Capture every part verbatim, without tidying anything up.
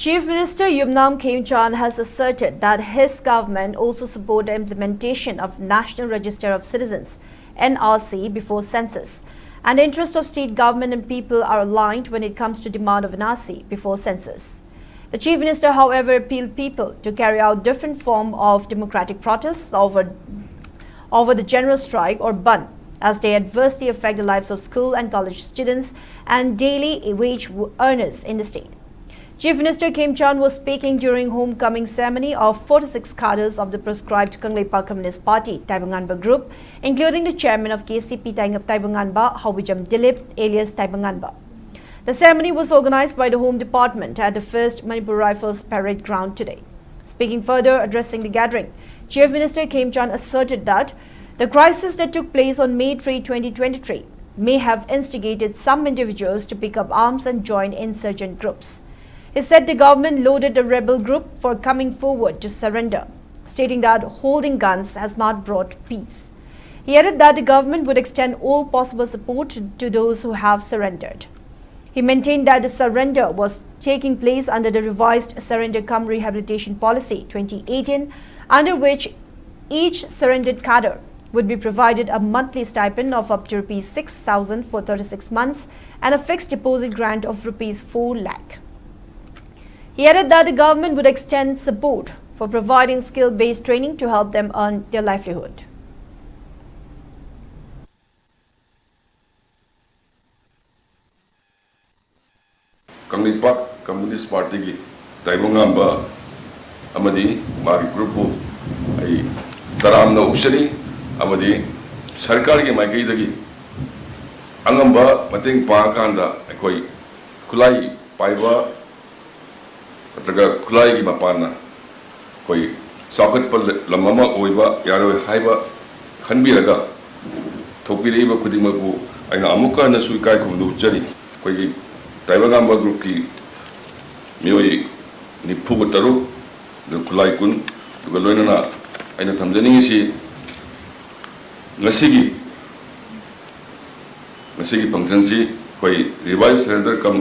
Chief Minister Yumnam Khemchand has asserted that his government also support the implementation of National Register of Citizens, N R C, before census, and the interest of state government and people are aligned when it comes to demand of N R C before census. The Chief Minister, however, appealed people to carry out different form of democratic protests over, over the general strike or bandh, as they adversely affect the lives of school and college students and daily wage earners in the state. Chief Minister Khemchand was speaking during homecoming ceremony of forty-six cadres of the proscribed Kangleipak Communist Party Taibanganba group, including the chairman of K C P Taibang-, Taibanganba, Haobijam Dilip, alias Taibanganba. The ceremony was organized by the Home Department at the First Manipur Rifles Parade Ground today. Speaking further, addressing the gathering, Chief Minister Khemchand asserted that the crisis that took place on May three, twenty twenty-three, may have instigated some individuals to pick up arms and join insurgent groups. He said the government lauded the rebel group for coming forward to surrender, stating that holding guns has not brought peace. He added that the government would extend all possible support to those who have surrendered. He maintained that the surrender was taking place under the revised Surrender cum Rehabilitation Policy twenty eighteen, under which each surrendered cadre would be provided a monthly stipend of up to rupees six thousand for thirty-six months and a fixed deposit grant of rupees four lakh. He added that the government would extend support for providing skill-based training to help them earn their livelihood. Kangleipak communist ꯄꯥꯔꯇꯤꯒꯤ ꯇꯥꯏꯕꯪꯉꯥꯟꯕ ꯑꯃꯗꯤ ꯃꯥꯒꯤ ꯒ꯭ꯔꯨꯞꯄꯨ ꯑꯩ ꯇꯔꯥꯝꯅ ꯑꯣꯛꯆꯔꯤ꯫ ꯑꯃꯗꯤ ꯁꯔꯀꯥꯔꯒꯤ ꯃꯥꯏꯀꯩꯗꯒꯤ ꯑꯉꯝꯕ ꯃꯇꯦꯡ ꯄꯥꯡꯉꯀꯥꯟꯗ ꯑꯩꯈꯣꯏ ꯈꯨꯠꯂꯥꯏ ꯄꯥꯏꯕ ꯅꯠꯇ꯭ꯔꯒ ꯈꯨꯠꯂꯥꯏꯒꯤ ꯃꯄꯥꯟꯅ ꯑꯩꯈꯣꯏ ꯆꯥꯎꯈꯠꯄ ꯂꯝ ꯑꯃ ꯑꯣꯏꯕ ꯌꯥꯔꯣꯏ ꯍꯥꯏꯕ ꯈꯟꯕꯤꯔꯒ ꯊꯣꯛꯄꯤꯔꯛꯏꯕ ꯈꯨꯗꯤꯡꯃꯛꯄꯨ ꯑꯩꯅ ꯑꯃꯨꯛꯀ ꯍꯟꯅꯁꯨ ꯏꯀꯥꯏ ꯈꯨꯝꯅꯕ ꯎꯠꯆꯔꯤ꯫ ꯑꯩꯈꯣꯏꯒꯤ ꯇꯥꯏꯕꯪꯉꯥꯟꯕ ꯒ꯭ꯔꯨꯞꯀꯤ ꯃꯤꯑꯣꯏ ꯅꯤꯐꯨꯒ ꯇꯔꯨꯛ, ꯑꯗꯨꯒ ꯈꯨꯠꯂꯥꯏ ꯀꯨꯟ, ꯑꯗꯨꯒ ꯂꯣꯏꯅꯅ ꯑꯩꯅ ꯊꯝꯖꯅꯤꯡꯉꯤꯁꯤ, ꯉꯁꯤꯒꯤ ꯉꯁꯤꯒꯤ ꯐꯪꯁꯟꯁꯤ ꯑꯩꯈꯣꯏ ꯔꯤꯚꯥꯏꯁ ꯁꯔꯦꯟꯗꯔ ꯀꯝ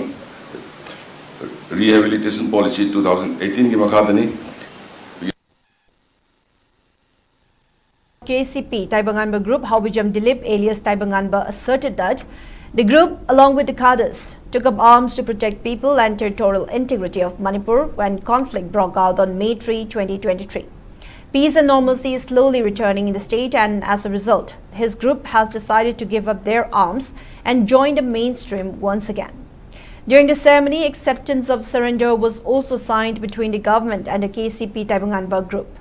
Rehabilitation Policy two thousand eighteen ꯒꯤ ꯃꯈꯥꯗꯅꯤ꯫ K C P Taibanganba Group Haobijam Dilip alias Taibanganba asserted that the group, along with the cadres, took up arms to protect people and territorial integrity of Manipur when conflict broke out on May three, twenty twenty-three. Peace and normalcy is slowly returning in the state, and as a result, his group has decided to give up their arms and join the mainstream once again. During the ceremony, acceptance of surrender was also signed between the government and the K C P Taibanganba Group.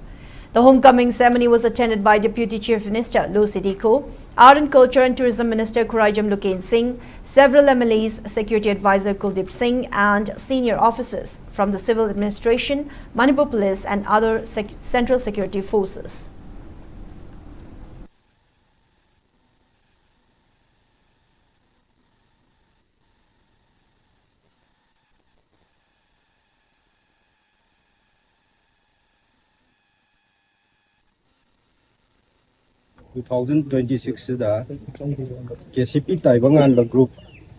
The homecoming ceremony was attended by Deputy Chief Minister Lucy Dikho, Art and Culture and Tourism Minister Khuraijam Luken Singh, several M L As, Security Advisor Kuldeep Singh, and senior officers from the civil administration, Manipur Police, and other sec- central security forces. Two thousand twenty six ꯁꯤꯗ K C P Taibanganba Group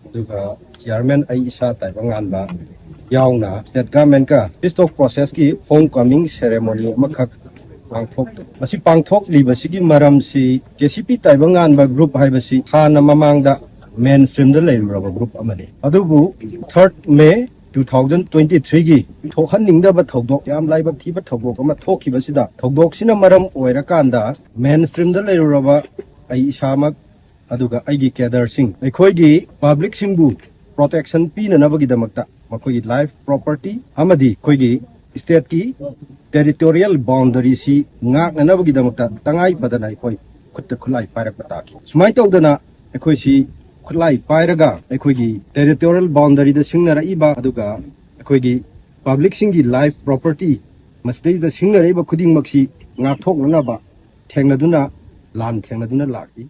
ꯑꯗꯨꯒ Chairman ꯑꯩ ꯏꯁꯥ ꯇꯥꯏꯕꯪꯉꯥꯟꯕ ꯌꯥꯎꯅ State Government ꯀ Peace Talk Process ꯀꯤ Home Coming Ceremony ꯑꯃꯈꯛ ꯄꯥꯡꯊꯣꯛ ꯃꯁꯤ ꯄꯥꯡꯊꯣꯛꯂꯤꯕꯁꯤꯒꯤ ꯃꯔꯝꯁꯤ K C P Taibanganba Group ꯍꯥꯏꯕꯁꯤ ꯍꯥꯟꯅ ꯃꯃꯥꯡꯗ Mainstream ꯗ ꯂꯩꯔꯨꯔꯕ group ꯑꯃꯅꯤ꯫ ꯑꯗꯨꯕꯨ third May two thousand twenty three ꯒꯤ ꯊꯣꯛꯍꯟꯅꯤꯡꯗꯕ ꯊꯧꯗꯣꯛ, ꯌꯥꯝ ꯂꯥꯏꯕꯛ ꯊꯤꯕ ꯊꯧꯗꯣꯛ ꯑꯃ ꯊꯣꯛꯈꯤꯕꯁꯤꯗ, ꯊꯧꯗꯣꯛꯁꯤꯅ ꯃꯔꯝ ꯑꯣꯏꯔꯀꯥꯟꯗ Mainstream ꯗ ꯂꯩꯔꯨꯔꯕ ꯑꯩ ꯏꯁꯥꯃꯛ ꯑꯗꯨꯒ ꯑꯩꯒꯤ cadre ꯁꯤꯡ, ꯑꯩꯈꯣꯏꯒꯤ public ꯁꯤꯡꯕꯨ protection ꯄꯤꯅꯅꯕꯒꯤꯗꯃꯛꯇ, ꯃꯈꯣꯏꯒꯤ life, property ꯑꯃꯗꯤ ꯑꯩꯈꯣꯏꯒꯤ State ꯀꯤ Territorial Boundary ꯁꯤ ꯉꯥꯛꯅꯅꯕꯒꯤꯗꯃꯛꯇ ꯇꯉꯥꯏ ꯐꯗꯅ ꯑꯩꯈꯣꯏ ꯈꯨꯠꯇ ꯈꯨꯠꯂꯥꯏ ꯄꯥꯏꯔꯛꯄ ꯇꯥꯈꯤ꯫ ꯁꯨꯃꯥꯏꯅ ꯇꯧꯗꯅ ꯑꯩꯈꯣꯏꯁꯤ ꯈꯨꯠꯂꯥꯏ ꯄꯥꯏꯔꯒ ꯑꯩꯈꯣꯏꯒꯤ Territorial Boundary ꯗ ꯁꯤꯡꯅꯔꯛꯏꯕ ꯑꯗꯨꯒ ꯑꯩꯈꯣꯏꯒꯤ public ꯁꯤꯡꯒꯤ life, property ꯃꯁꯤꯗꯩꯁꯤꯗ ꯁꯤꯡꯅꯔꯛꯏꯕ ꯈꯨꯗꯤꯡꯃꯛꯁꯤ ꯉꯥꯛꯊꯣꯛꯅꯅꯕ ꯊꯦꯡꯅꯗꯨꯅ, ꯂꯥꯟ ꯊꯦꯡꯅꯗꯨꯅ ꯂꯥꯛꯂꯤ꯫